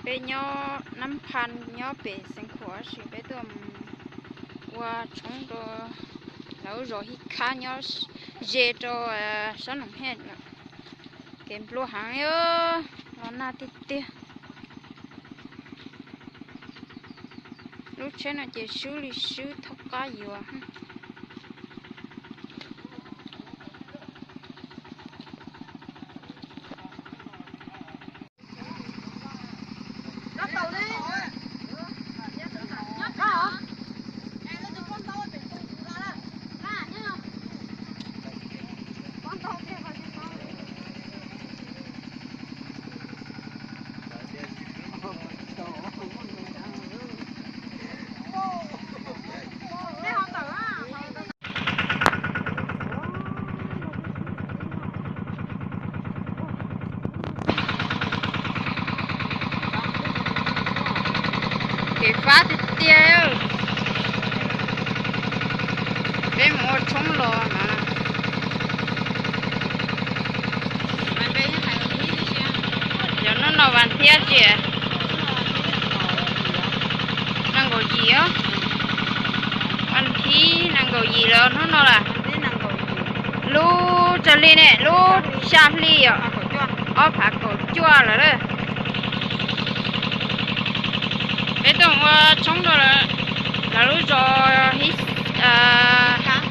Peb nyob Nab Pha nyob pem Xeev Khuam tab sis peb tuaj ua tshoob rau lawv lub zos Hib Khab nyob ze rau sab Noom Hej lawm. Kev nplua heev li, los nag tiag tiag. Lub tsheb no ces swb li swb thaub qab yuav. Kev fab tiag tiag. Peb mus ua tshoob los na. Yog hnub no vas thib tsi? Nees nkaum yim os. Vas thib nees nkaum yim lawm hnub no lawm. Lub tsawg hli ne? Lub xya hli yom. Ob phav kaum cuaj lawm. Peb tuaj ua tshoob rau lawv lub zos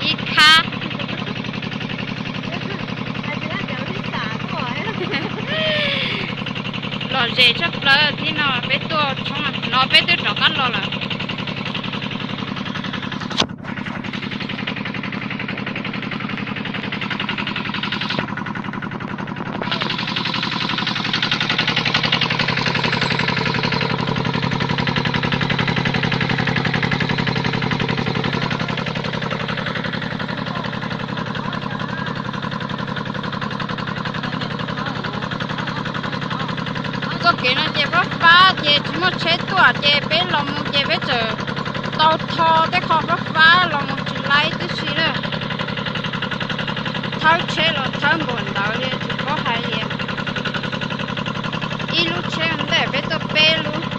Hib Khab. Lom zem tshaj plaws. Thib no peb tuaj tshoob no peb twb rov qab los lawm. Txoj kev no ces fab fab ces tsis muaj tsheb tuaj ces peb los mus ces peb txawm tau tho tej qho fab fab los mus tsis laib tib si na. Thawb tsheb los thawb npaum ntawd li tsis paub hais li. Ib lub tsheb ntawm peb tuaj peb lub.